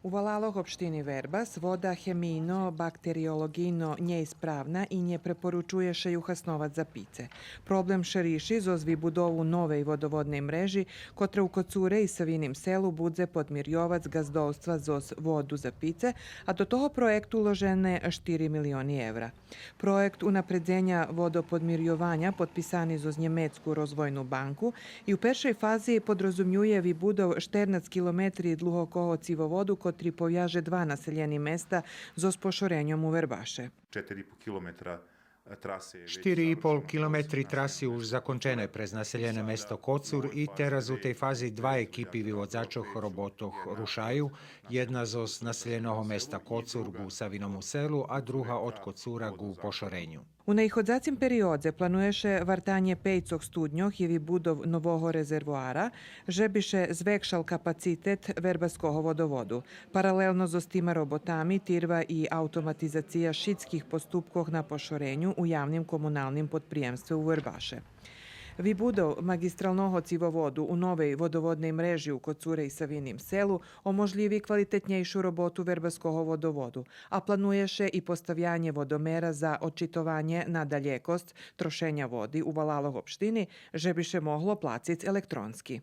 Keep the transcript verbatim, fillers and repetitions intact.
У валалох општини Вербас вода хемийно, бактериолоґийно нє исправна и нє препоручує ше ю хасновац за пице. Проблем ше риши зоз вибудову новей водоводней мрежи, котра у Коцуре и Савиним Селу будзе подмирйовац ґаздовства зоз воду за пице, а до того проєкту уложене штири милиони евра. Проєкт унапредзеня водоподмирйованя подписани зоз Нємецку розвойну банку и у першей фази подрозумює вибудов штернац километри длугокого цивоводу котри повяже два населєни места зоз пошореньом у Вербаше. Четири и пол километра трасе. Штири и пол километри траси уж закончене през населєне место Коцур и тераз у тей фази два екипи виводзачох роботох рушаю, єдна зоз населєного места Коцур ґу Савиному Селу, а друга од Коцура ґу Пошореню. У наиходзацим периодзе планує ше вартанє пейцох студньох и вибудов нового резервоара, же би ше звекшал капацитет Вербаского водоводу. Паралелно зоз тима роботами тирва и автоматизация шицких поступкох на пошореню у явним комуналним подприємстве у Вербаше. Вибудов маґистралного цивоводу у новей водоводней мрежи у Коцуре и Савиним Селу оможлїви квалитетнєйшу роботу Вербаского водоводу, а планує ше и поставянє водомера за одчитованє на далєкосц трошеня води у валалох општини, же би ше могло плациц електронски.